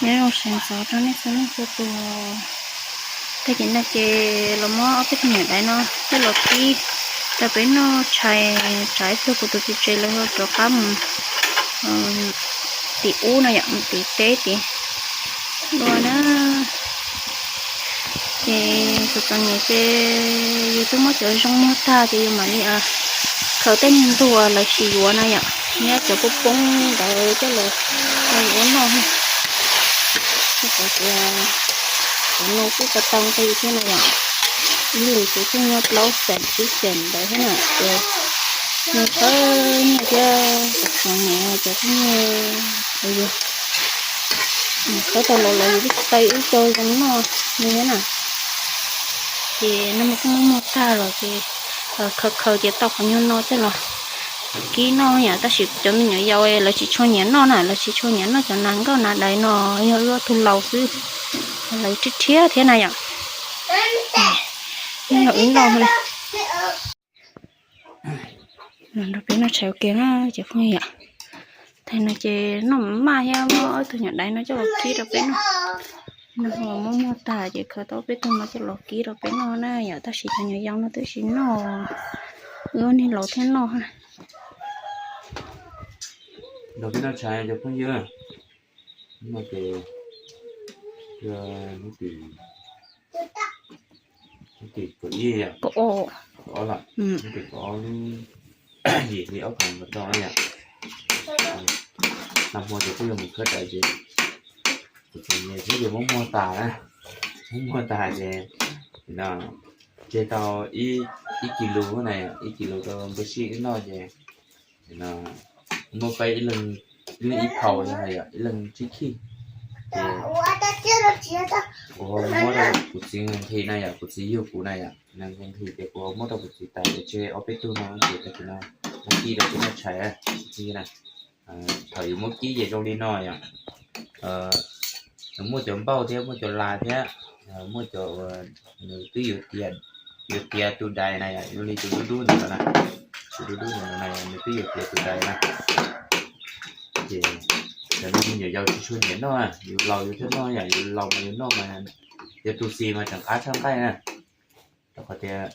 Nyob zoo sawv ntxov rau nej txhua leej txhua tus. Tag kis no ces los muab ob peb tug nyuam daiv no coj los kib rau peb noj tshais, tsam ib pliag kuv tus txiv tsev lawv rov qab mus tim ub no yom, mus tim teb tim dua na. Ces txom txom nyem ces yus twb muab cov zoo muag tag ces yus mam li khaws tej niag ntuag lawv tsis yuav na yom, nyob cov poob poob ntawd coj los ua noj. Cov no kuj tau tau nqi thiab na yom, ib lwm ces kuj nyob plaub xees tsib xees ntawd thiab na. Ces nws khawb nyiaj thiab, txom txom nyem cov phooj ywg, khawb tau los los yus twb tsis tau ib co zoo noj li thiab na. Ces nag hmo kuj muab muag tag los ces khaws khaws ces tau qhov nyuag no coj los kib noj yom. Tab sis cov me nyuam yaus lawv tsis tshua nyiam noj na, lawv tsis tshua nyiam noj cov nas nkauj nas daiv no, yog wb ob tug laus xwb, lawv rhiab rhiab thiab na yom. Noj los wb noj na. Los nrog peb noj tshais ua ke na cov phooj ywg yom. Tag no ces noj maj thiab muab ob tug nyuam daiv no coj los kib rau peb noj. Nag hmo muab muag tag ces khaws tau peb tug no coj los kib rau peb noj na yom. Tab sis cov nyuam yaus no twb tsis noj, wb ob niag laus thiaj noj. Nrog peb noj tshais cov phooj ywg. Hnub no ces yog hnub tim, hnub tim kaum ib yom, kaum ob lawm, hnub tim kaum ob lub yim hli ob phav kaum rau yom. Nag hmo ces kuj yog mus khawb daiv ces txom nyem thiab ces muab muag tas na, muab muag tas ces no tseg tau ib kis lus na, ib kis lus rau npawg Sij wb noj ces no muab peb ib leeg, ib leeg ib phau yog hais yom, ib leeg tsib khij. Ces kuv ho muab rau kuv txiv nqhis na yom, kuv txiv yug kuv na yom, nws nqhis ces kuv ho muab rau kuv txiv tas ces tseg ob peb tug no ces tag kis no muab kib rau peb noj tshais na. Thaum yus muab kib ces zoo li no yom, nws muaj cov npauj thiab muaj cov las thiab, muaj cov uas nws twb yuav tiav, yuav tiav tus dais na yom, zoo li tus dub dub ntawm no na, tus dub dub ntawm no na yom, nws twb yuav tiav tus dais na. Ces cov no me nyuam yaus tsis tshua nyiam noj, yus laus yus thiaj noj yom, yus laus mas yus noj mas yog tus xis mas tseem qab tshaj nqaij na. Rau qhov tias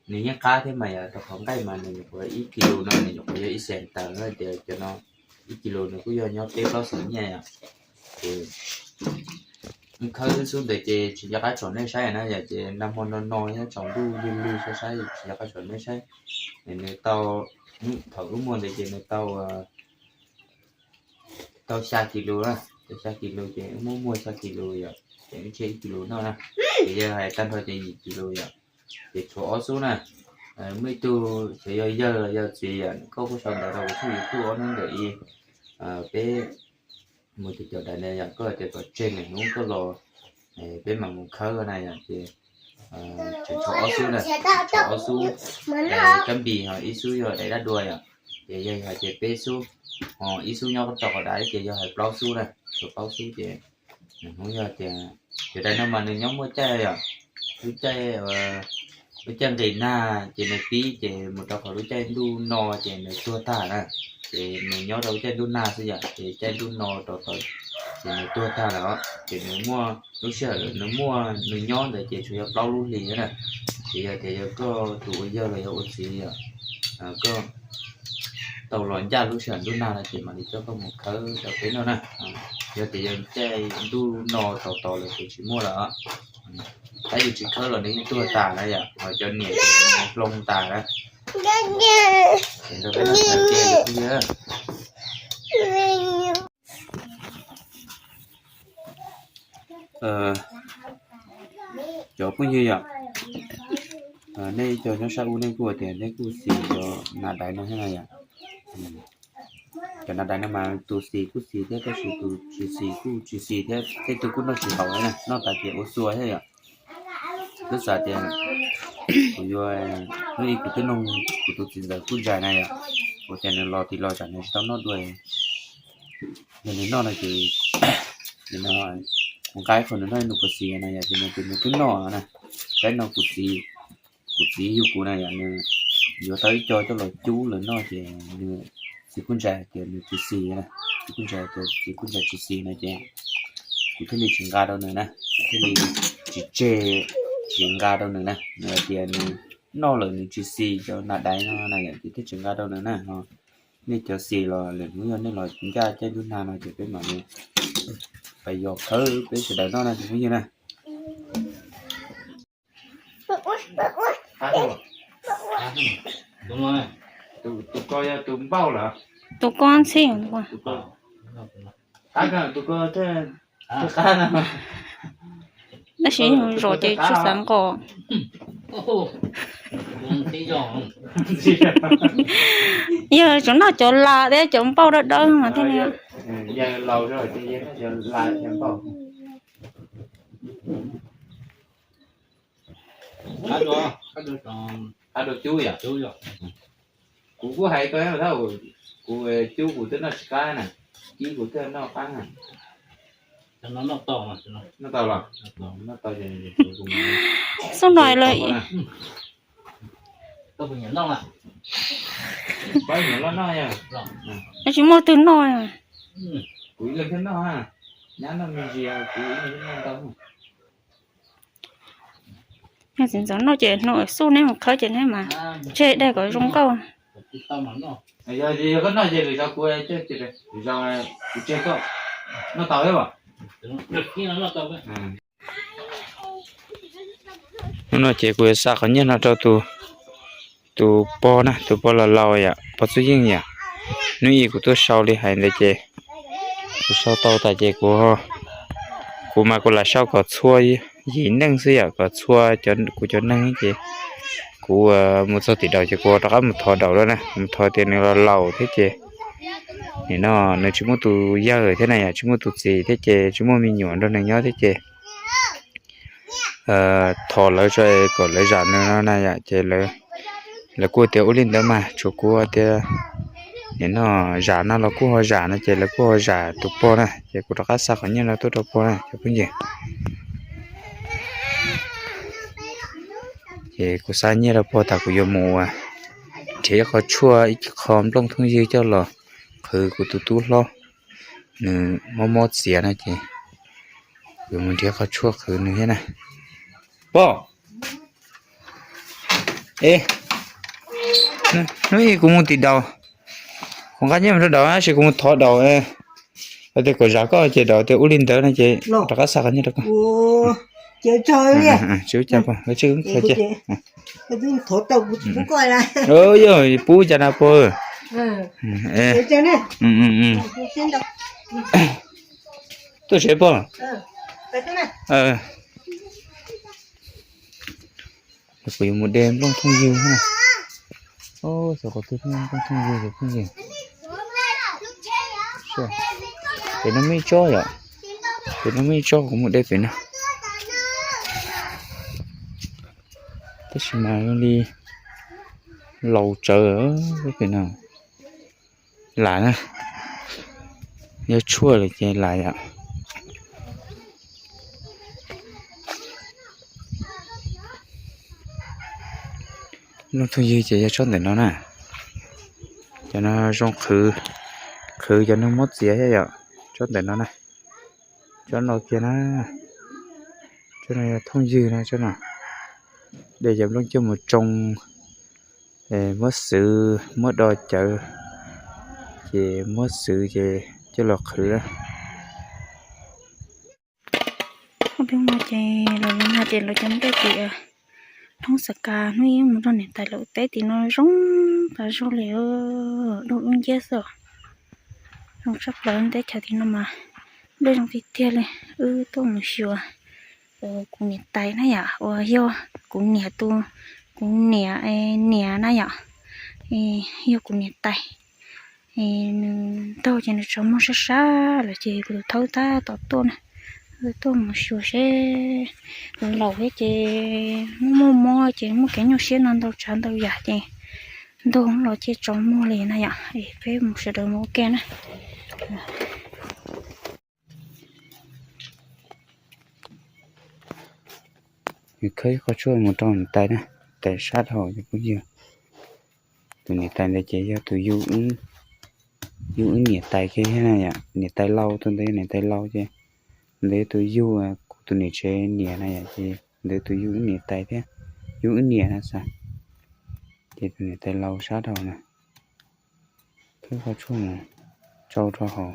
nws yeej qab thiab mas yom, rau qhov nqaij mas nws nyuam qhuav ib kis lus no nws nyuam qhuav yog ib xees tawm na, tias cov no ib kis lus nws kuj yog nyob peb plaub xees nyiaj yom. Ces khawb xub ntawd ces tsis nco qab tsom nej saib na yom, ces nag hmo no no nyob tsaus ntuj lig lig saib saib tsis nco qab tsom nej saib. Nws tau, thaum wb muag ntawd ces nws tau, tau xya kis lus na, tau xya kis lus ces wb muab muag xya kis lus yom, ces wb tseg ib kis lus noj na. Ces yog hais tag nrho ces yim kis lus yom, ces tshuav ob xub na. Muaj ib tug xyov yog yawg los yog txiv yom, koj kuj sau ntawv rau kuv tshooj YouTube ob hnub ntawm ib, peb mus tiv cov dais na yom, koj hais tias kom tseg hnub koj los peb mam mus khawb na yom, ces tseem tshuav ob xub na, tshuav ob xub, dais Kab Npis ho ib xub yog dais Dab Dua yom. Ces yog hais tias peb xub, ho ib xub nyob rau qhov dav ces yog hais plaub xub na, tshuav plaub xub ces hnub yog tias, cov dais no mas nws nyob muaj caij yom, lub caij, lub caij nqis nag ces nws pib ces mus rau qhov lub caij ntuj no ces nws tuag tag na. Ces nws nyob rau lub caij ntuj nag xwb yom, ces caij ntuj no rau tod ces nws tuag tag lawm os. Ces nws muaj lub sij hawm nws muaj nws nyob ntawd ces tsuas yog plaub lub hlis na. Ces yog tias yog koj tus ua yawg los yog ua txiv yom, koj tau los ncaj lub sij hawm ntuj nag no ces mam li coj koj mus khawb rau peb noj na. Yog tias yog caij ntuj no tos tos lawm ces tsis muaj lawm. Tab yus tsis khawb los nws yeej tuag tas na yom, ho cov niam ces nws hloov tas na. Ces nrog peb noj tshais ua ke phooj ywg. Cov phooj ywg yom, nej cov nyob sab ub nej kuj tias nej kuj xis cov nas daiv no thiab na yom. Cov nas daiv no mas tus xis kuj xis thiab, tab sis tus tsis xis kuj tsis xis thiab, tej tug kuj noj tsis haum na, noj tas ces ua xua thiab yom. Twb xav tias kuv yuav, hnub ib kuv twb nug kuv tus txiv ntxawm Kuj Ntsais na yom, kuv tias nws los tim los tsam nws tsis tau noj dua, yog nws noj no ces, no kuv nqa qhov nws noj nws puas xis na yom, ces nws tias nws twb noj na. Saib no kuv txiv, kuv txiv yug kuv na yom, nws yuav tau ib co coj los cub lawv noj ces nws, txiv Kuj Ntsais tias nws tsis xis na, txiv Kuj Ntsais tias txiv Kuj Ntsais tsis xis na ces kuv thiaj li tsis nqa rau nws na, kuv thiaj li tsis tseg, tsis nqa rau nws na. Nws hais tias nws noj lawm nws tsis xis cov nas daiv no na yom, ces thiaj tsis nqa rau nws na. Nej cov xis los lwm hnub yog nej los ncaj caij ntuj nag no ces peb mam li pais yos khawb peb sawv daws noj na tus phooj ywg na. Tus ko yog tus npauj lawm. Tus ko ntxhib. Tab sis yog zos ces tsis xav nqos. Yog tsuas noj cov las thiab cov npauj dawb dawb mas thiaj li. Kuv kuj hais koj, kuv cub kuv twb noj tsis qab na, cib kuv twb noj qab na. Noj tau los? Xub no lawm. Tsis muaj twg noj. Yog txiv ntxawm noj ces hnub xub neb mus khawb ces neb mas tseg dej kom zoo nkauj. Yog koj noj ces lwm zaus kuv, kuv tseg koj noj tau thiab. Hnub no ces kuv yuav xa qhov nyiaj no rau tus pog na, tus pog laus laus yom, pog Txuj Yeej yom. Hnub ib kuv tuaj sau li hais ntawd ces kuv sau tau tas ces kuv, kuv mas kuv lam sau kom txhua yim neej xwb yom, kom txhua kuv cov neeg ces kuv mus txog tim daus ces kuv rov qab mus thov daus lawm na, mus thov tias nws los laus thiab ces nim no nws tsis muaj tus yawg thiab na yom, tsis muaj tus txiv thiab ces tsis muaj me nyuam nrog nws nyob thiab ces thov lawv tso kom lawv zam nws no na yom, ces lawv kuj tias ua li ntawd mas tsuas kuv tias nim no zam no los kuj ho zam no ces lawv kuj ho zam tus pog na, ces kuv rov qab xa qhov nyiaj no tuaj rau pog na cov phooj ywg. Ces kuv xa nyiaj rau pog tas kuv yuav mus nrhiav ib qho tshuaj ib qho nplooj thooj ywg coj los qhwv kuv tus tub hlob, nws mob mob txiav no ces kuv mus nrhiav qhov tshuaj qhwv nws thiab na. Pog, e, hnub ib kuv mus tim daus, kuv nqa nyiaj mus rau daus tab sis kuv mus thov daus, tias kom zam koj ces daus tias ua li ntawd no ces rov qab xa qhov nyiaj rau koj. Tsis ua cas pog, tsis ua cas. Yog pub cas na pog. Tuaj tsev pog. Kuv yuav mus de nplooj thooj ywg na. Xyov qhov twg nplooj thooj ywg, phooj ywg. Pem no muaj ib tsob yom, pem no muaj ib tsob kuv mus de pem no. Tab sis mas zoo li laus tsawv pem no. Lam na, yog tshuaj lawm ces lam yom. Nplooj thooj ywg ces yog tsob ntawm no na. Cov no zoo qhwv, qhwv cov neeg mob txiav thiab yom. Tsob ntawm no na, tsob no kiag na, tsob no yog thooj ywg na tsob no. De cov nplooj coj mus tsoo, muab xwv muab do cawv, ces muab xwv ces coj los qhwv. Ob peb hmo ces los no ces lawv cov nplej tim Hmoob Xas Kas hnub ib mus nrog niam tais lawv teb tim no zoo tas zog li, dub dub nciab xwb. Zoo tshaj plaws teb chaws tim no mas nplej zoo tiag tiag li. Wb tuaj mus xyuas kuv niam tais na yom, uas yog kuv niam tus, kuv niam niam na yom, yog kuv niam tais. Nws ntaug ces nws tsaus muag sab sab lawm ces kuv tus thaub tab tom tuaj na. Wb tuaj mus xyuas seb, laus thiab ces muaj muaj mob ces muaj kev nyuaj siab no ntau tsav ntau yam ces ntaug los ces tsaus muag li na yom. Es peb mus sawv daws mus ua ke na. Nws khawb ib qho tshuaj mus rau niam tais na, tais sab dhau cov phooj ywg. Tus niam tais ntawd ces yog tus yug wb niam tais kiag thiab na yom, niam tais laus, tus ntawd yog niam tais laus ces Ntawd tus yug kuv tus niam tsev niam na yom, ces ntawd tus yug wb niam tais thiab, yug wb niam na xav. Ces tus niam tais laus sab dhau na, twb qhov tshuaj mus tsau rau hauv,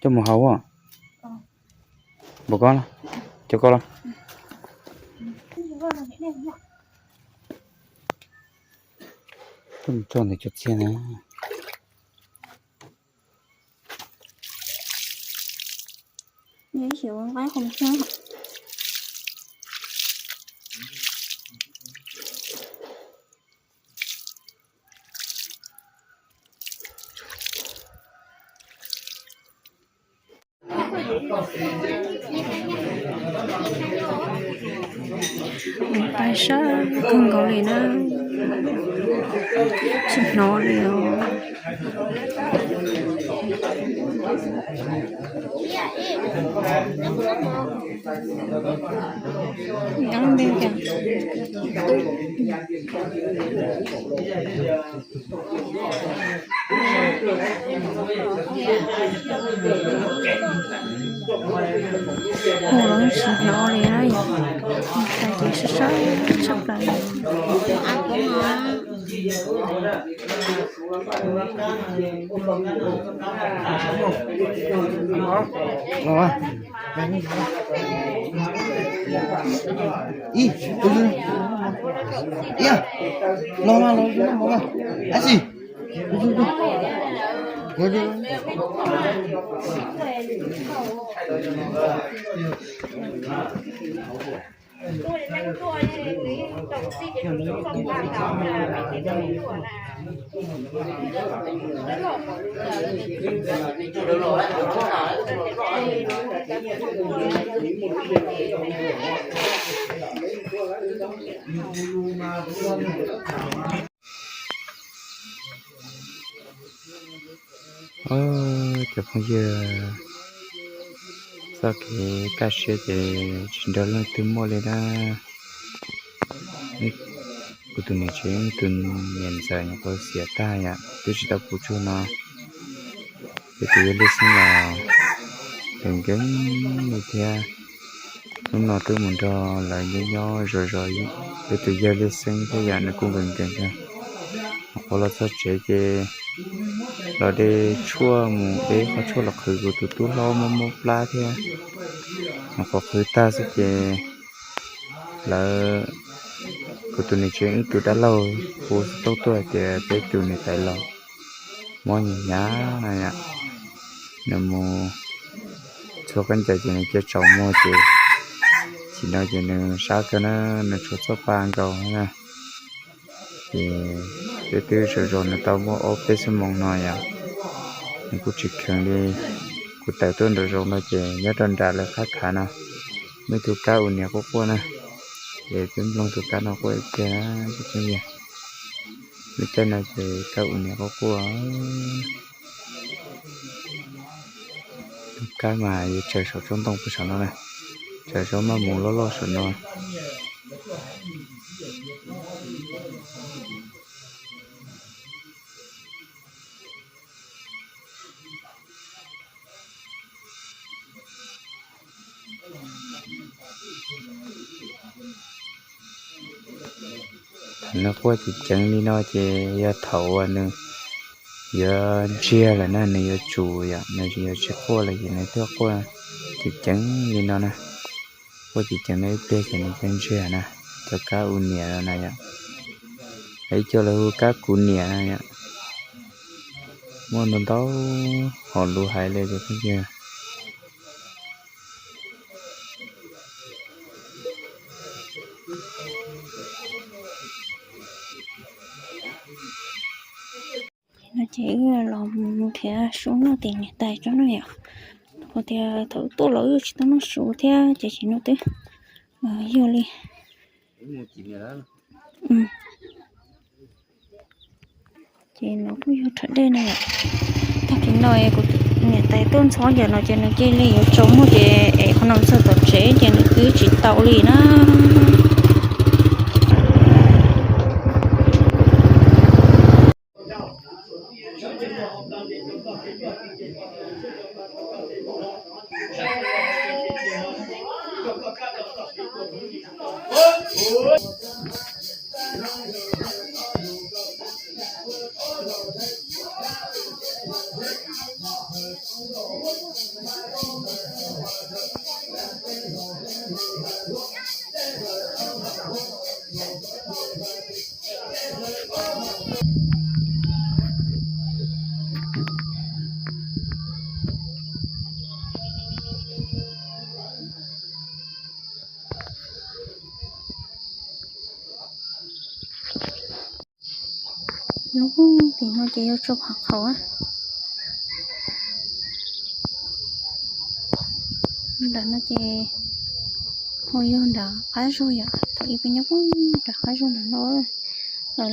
coj mus haus a. Npaum ko los, cov ko los. Coj mus tso ntawm cov txiag na. Tais sab kawg nkaus li na, tsis hnov li os. Hu los tsis hnov li na, tais ces sab sab tshaj plaws. Ib, ib, los mas, los, los mas, ab tsi. Cov phooj ywg, txoj kev kaj siab ces tsis nrog leej twg muaj li na. Kuv tus niam tsev tus niam ntxawm nyuam qhuav xiam tag yom, twb tsis tau puv tsug no. Ces tus yawg Lej Xeeb los nkees nkees li thiab. Hnub no twb mus nrog lawv nyob nyob zov zov peb tus yawg Lej Xeeb thiab yom, nws kuj nkees nkees thiab. Nyuam qhuav los txog tsev ces los de tshuaj mus, de qhov tshuaj los qhwv kuv tus tub hlob mob mob plab thiab. Nyuam qhuav qhwv tag xwb ces lawv, kuv tus niam tsev wb tus dab laug hu xov tooj tuaj hais tias peb tus niam tais laus mob hnyav hnyav no yom, nws mus txhua khaub ncaws ces nws cia tsaus muag ces, tam sim no ces nws sab kawg na, nws tshuav txoj pa nkaus na. Ces peb twb zov zov nws tau muaj ob peb xuab moos no yom, nws kuj tsis kheev li. Kuv tawm tuaj nram zoov no ces nyob rau nram lawv qab khav no, muaj ib tug kab ua niam quaj quaj na, ces peb mloog tus kab no quaj ib pliag na. Lub caij no ces kab ua niam quaj quaj. Tus kab mas yuav tsaws saum tsob ntoo puag saum no na, tsaws tsob maj mus loj loj saum no. Thaum nws quaj ceev ceev li no ces yog thaum uas nws yuav ntsiag lawm na, nws yuav tsum yom, nws yuav tsis quaj lawm ces nws thiaj quaj ceev ceev li no na. Quaj ceev ceev no ib pliag ces nws thiaj ntsiag na. Cov kab ua niam no na yom, ib co lawv hu kab kuv niam na yom. Muaj ntau ntau hom lus hais li cov phooj ywg. No ces wb los mus nrhiav sub noj tim niam tais tsob no yom. Hais tias thaum wb tuaj los wb tsis tau noj sub thiab ces tam sim no twb yog li. Ces no kuj yog rhawv dej no yom. Tag kis no kuv niam tais tuaj ntxhov yam no ces nws cia li yuav tsaus muag ces es qhov no txog tom tsev ces nws twb tsis tau li na. Lub tim no ces yog tsua phav qhaum. Nram no ces ho yog nram qab zog yom, thaum ub peb nyob puag nram qab zog nram no.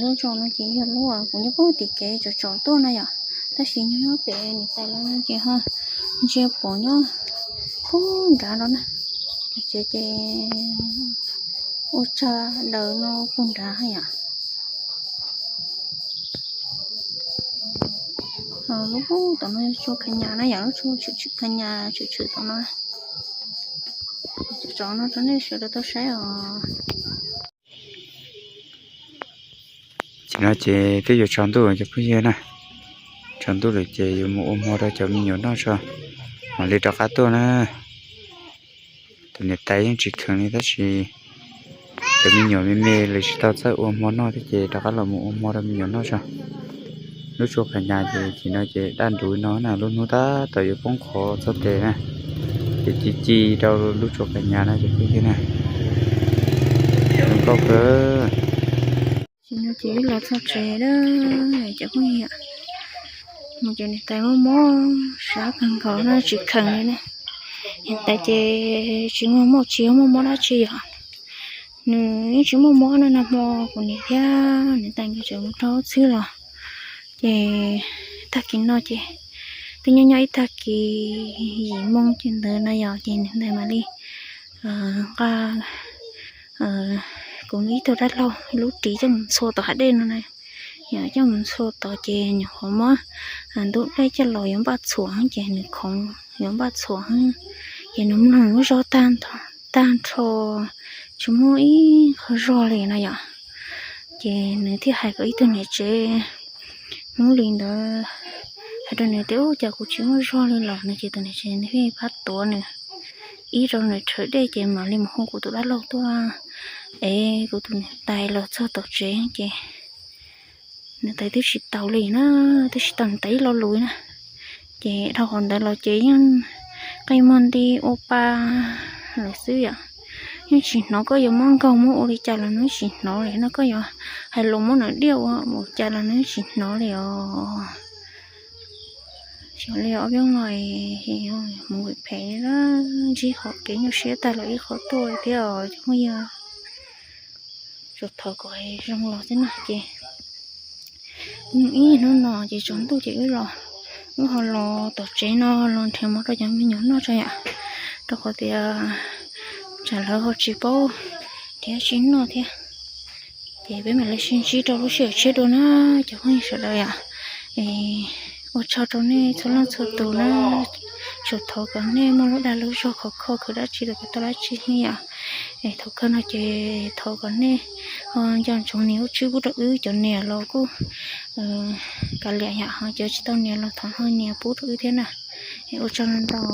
Lub zos no ces yog lub kuv nyob puag tim kev tsom tsom tuaj na yom, tab sis nyob nyob pem niam tais lawv no ces ho ntsia pom nyob puag nrad no na. Ces ces ua tsag daws no puag nrad yom. Lub tom no tsua kha nyas na yom, lub tsua tshwm tshwm kha nyas tshwm tshwm tom no. Tsom no rau nej sawv daws tau saib os. Ces no ces twb yuav tsaus ntuj cov phooj ywg na. Tsaus ntuj lawm ces yuav mus ua hmo rau cov me nyuam noj tso, mam li rov qab tuaj na. Tus niam tais yeej tsis kheev li tab sis cov me nyuam me me lawv tsis tau txawj ua hmo noj thiab ces rov qab los mus ua hmo rau me nyuam noj tso. Lub tsua kha nyas ces tim no ces daj nruv no na, lub hnub tab tom yuav poob qho txog tes na, ces ci ci rau lub tsua kha nyas no cov phooj ywg na. Zoo nkauj kawg. Tim no ces wb los txog tsev lawm cov phooj ywg. Mus ces niam tais mob mob sab kawg nkaus no tsis kheev li ne. Niam tais ces tsis muaj mob tsis muaj mob dab tsi yom. Nws yeej tsis muaj mob no, nag hmo kuv niam thiab niam tais nkawd tseem mus rau txhwb los. Ces tag kis no ces twb nyob nyob ib tag kis yim moo ces ntawd no yom, ces niam tais mam li nqa kuv ib tug dab laug lub ris coj mus ntxhua tom hav dej no na. Yog coj mus ntxhua tod ces nyuam qhuav muab ntub dej coj los yuav npaj txhuam ces nws khoov yuav npaj txhuam, ces nws mloog lub zog tag nrho, tsis muaj ib qho zog li no yom. Ces nws thiaj hais kom ib tug niam tsev Hmoob li ntawd hais rau nws tias, Ub, cas kuv tsis muaj zog li los? No ces tus niam tsev nws thiaj pab tuav nws ib rau nws rhawv dej ces mam li mus hu kuv tus dab laug tuaj es kuv tus niam tais los txog tom tsev ces niam tais twb tsis tau li na, twb tsis tau niam tais ib lo lus na. Ces dhau qhov ntawd los ces yeej qe muag nti ua pa lawm xwb yom. Yeej tsis hnov koj yuav muab nkaug muab ua li cas los nws tsis hnov li no, koj yuav hais lus muab nws diaj ua mus cas los nws tsis hnov li os. Xyov li ob peb hnub no mus vim phem li na, ntsib qhov kev nyuaj siab tag los ib qho tuaj thiab os cov phooj ywg. Tsuas thov kom zoo los xwb na ces ib hnub no ces tsaus ntuj ces wb los, wb ho los tom tsev no los nrhiav mov rau cov me nyuam noj tso yom, rau qhov tias tsam lawv ho tsis paub nrhiav tsis noj thiab. Ces peb mam li sib ntsib rau lub sij hawm tshiab dua na cov phooj ywg sawv daws yom. Ua tsaug rau nej txhua leej txhua tus na, tsuas thov kom nej muaj lub dag lub zog khov kho khwv dab tsi los khwv tau dab tsi thiab yom. Es thaum kawg no ces thov kom nej nco ntsoov nias lub tswb pub rau wb, cov niam los kuj kav liam yom, ho cov tsis tau nias los thov ho nias pub rau wb thiab na. Es ua tsaug ntau.